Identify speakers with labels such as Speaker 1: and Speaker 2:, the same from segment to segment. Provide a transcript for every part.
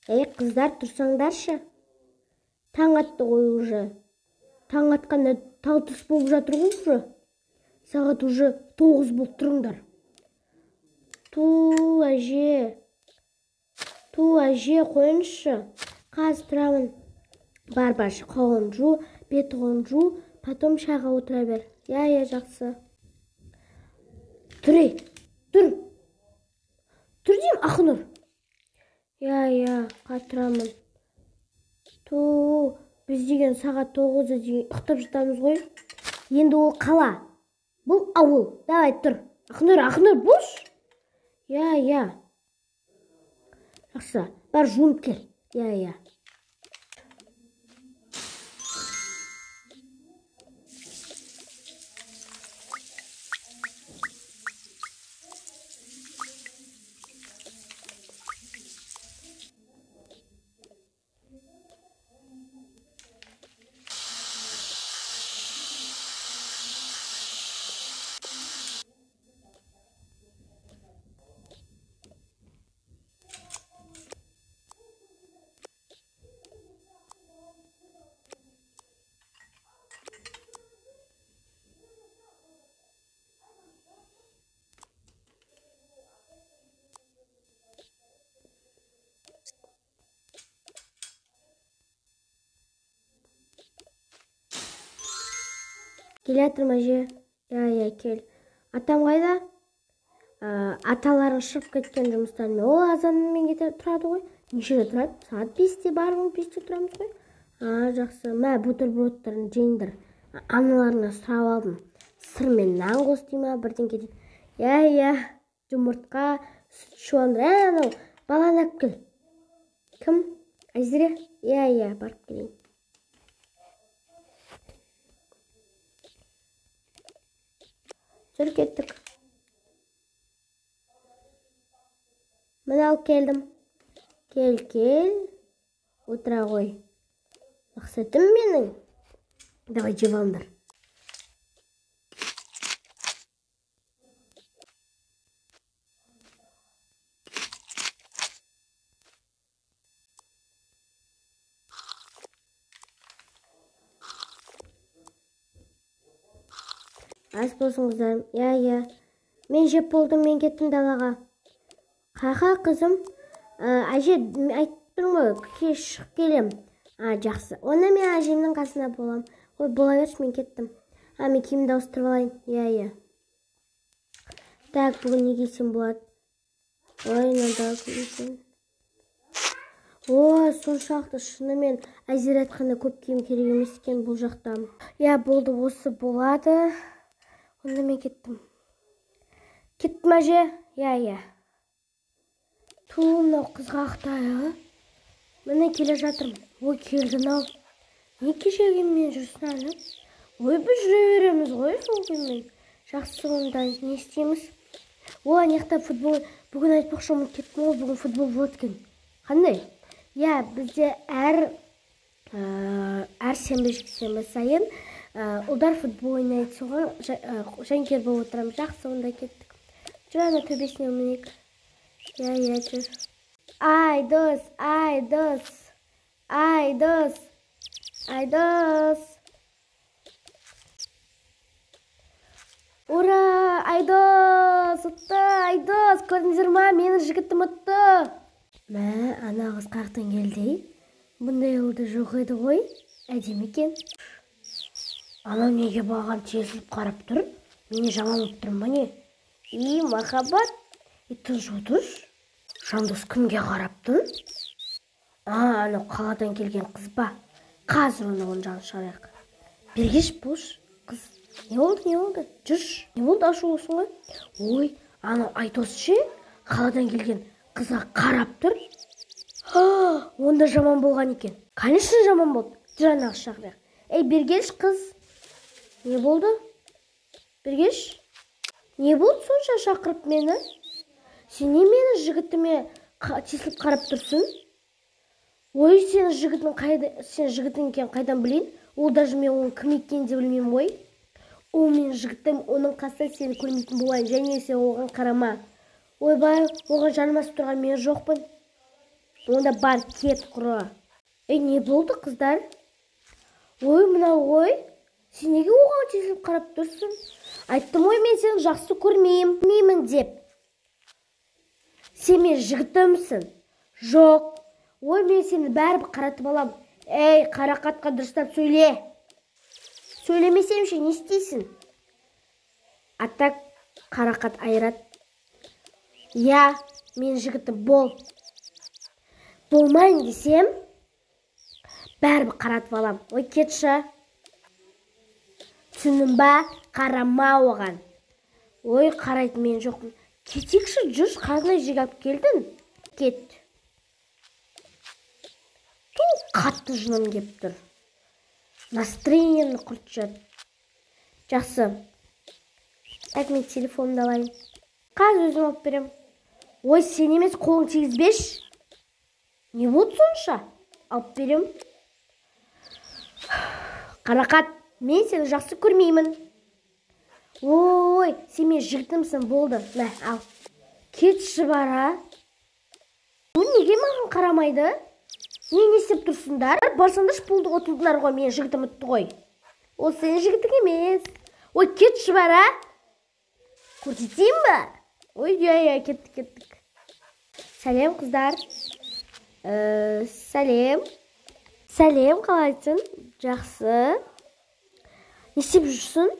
Speaker 1: Ей, қыздар, тұрсаңдаршы. Таң атты ғой уже. Таң атқанда тал түс болып жатыр ғой уже. Сағат уже 9 болып, тұрыңдар. Ту, әже. Ту, әже, қойыңызшы. Қазір тұрамын. Бар, бар, қолын жу, бет қолын жу, потом шайға отыра бер. Иә, иә, жақсы. Тұр, ей, тұр. Тұр деймін, Ақнұр. Иә, иә, қазір тұрамын. Ту, біз деген сағат 9-да дейін ұйықтап жатамыз ғой. Енді ол қала. Бұл ауыл. Давай, тұр. Ақнұр, Ақнұр, бош. Иә, иә. Жақсы, бар жуынып кел. Иә, иә. Келе жатырмын, әже. Иә, иә, кел. Атам қайда? Аталарың шығып кеткен жұмыстан. Ол азанмен кете тұрады ғой. Нешеде тұрады? Сағат 5-те барып, 5-те тұрамыз ғой. А, жақсы. Мә, бутербродтарын жеңдір. Аналарыңнан сұрап алдым. Сыр мен нан қос дей ма, бірдеңке дейді. Иә, иә. Жұмыртқа, сүт ішіп алыңдар. Ә, анау баланы алып кел. Кім? Айзере? Иә, иә, барып келейін. Жүр, кеттік. Міне алып келдім. Кел, кел. Отыра ғой. Мақсатым менің. Давай жеп алыңдар. Ас болсын, қыздарым. Иә, иә. Мен жеп болдым, мен кеттім далаға. Қақа, қызым. Әже, айтып тұрмын ғой, кеш шығып келем. А, жақсы. Онда мен әжемнің қасында болам. Ой, бола берші, мен кеттім. А, мен киімді ауыстырып алайын. Иә, иә. Так, бүгін не кисем болады? Ой, мынада кисем. О, соншалықты шынымен Айзере айтқандай көп киім керек емес екен бұл жақта. Иә, болды, осы болады. Онда мен кеттім. Кеттім, әже. Иә, иә. Ту, мынау қызғалақтай, а? Міне келе жатырмын. Ой, келді мынау. Не кешегі мен жүрсін әлі? Ой, біз жүре береміз ғой сол күймен. Жақсы, онда не істейміз? О, ана жақта футбол. Бүгін айтпақшы, ұмытып кеттім ғой, бүгін футбол болады екен. Қандай? Иә, бізде әр сенбі, жексенбі сайын ұлдар футбол ойнайды. Соған жанкүйер болып отырамын. Жақсы, онда кеттік. Жүр, ана төбесіне мінейік. Иә, иә, жүр. Айдос, Айдос, Айдос, Айдос. Ура, Айдос, ұтты, Айдос, көрдіңіздер ма, менің жігітім ұтты. Мә, ана қыз қаяқтан келді, ей? Бұндай ауылда жоқ еді ғой, әдемі екен. Анау неге маған тесіліп қарап тұр? Мені жаман болып тұр ма не? И, махаббат. И, тыныш отыршы. Жандос кімге қарап тұр? А, анау қаладан келген қыз ба? Қазір оны оның жанын шығарайық. Бергеш, бош, қыз. Не болды, не болды? Жүрші. Не болды, ашулысың ғой? Ой, анау Айдос ше, қаладан келген қызға қарап тұр. А, онда жаман болған екен. Конечно, жаман болды. Жүр, ана қыз шақырайық. Ей, бергеш, қыз. Не болды? Бергеш? Не болды сонша шақырып мені? Сен не мені жігітіме тесіліп қарап тұрсың? Ой, сен жігітің қайда, сен жігітің екенін қайдан білейін? Ол даже мен оның кім екенін де білмеймін ғой. Ол менің жігітім, оның қасында сені көрмейтін болайын, және сен оған қарама. Ойбай, оған жармасып тұрған мен жоқпын. Онда бар, кет құры. Ей, не болды, қыздар? Ой, мынау ғой. Сен неге оған тесіліп қарап тұрсың? Айттым ғой, мен сені жақсы көрмеймін деп. Сен менің жігітімсің. Жоқ. Ой, мен сені бәрібір қаратып алам. Ей, Қарақатқа дұрыстап сөйле. Сөйлемесем ше, не істейсің? А так Қарақат айырат. Я, мен жігітім бол. Болмайын десем, бәрібір қаратып алам. Ой, кетші. Түсіндің ба? Қарама оған. Ой, қарайтын мен жоқпын. Кетейікші, жүрші, қандай жерге алып келдің? Кет. Ту, қатты жыным кеп тұр. Настроениемді құртып жіберді. Жақсы. Так, мен телефонымды алайын. Қазір өзім алып берем. Ой, сен емес, қолың тигізбеші. Не болды сонша? Алып берем. Қарақат, мен сені жақсы көрмеймін. Ой, сен менің жігітімсің, болды. Мә, ал. Кетші бара. Бұл неге маған қарамайды? Не істеп тұрсыңдар? Барсаңдаршы, болды, ұтылдыңдар ғой, менің жігітім ұтты ғой. Ол сенің жігітің емес. Ой, кетші бара. Көрсетейін ба? Ой, иә, кеттік, кеттік. Сәлем, қыздар. Сәлем. Сәлем, қалайсың? Жақсы. Не істеп жүрсің?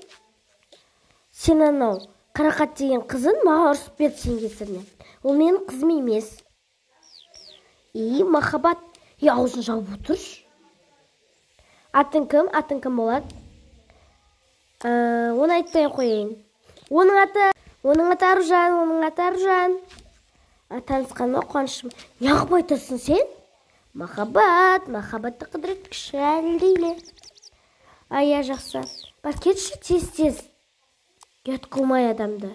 Speaker 1: Сен анау Қарақат деген қызын маған ұрысып берді сен кесірінен. Ол менің қызым емес. И, Махаббат, и аузын жауып отыршы. Атың кім? Атың кім болады? Оны айтпай қояйын. Оның аты Аружан, оның аты Аружан. Танысқаныма қуаныштымын. Неғып айтасың сен? Махаббат, махаббатты қыдырет кіші әлдейле. Ай, жақсы. Бар, кетші тез-тез. Ұят қылмай адамды.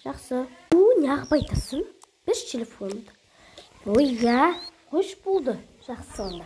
Speaker 1: Жақсы. У, неғып айтасың? Берші телефонымды. Ой, я, қойшы, болды. Жақсы онда.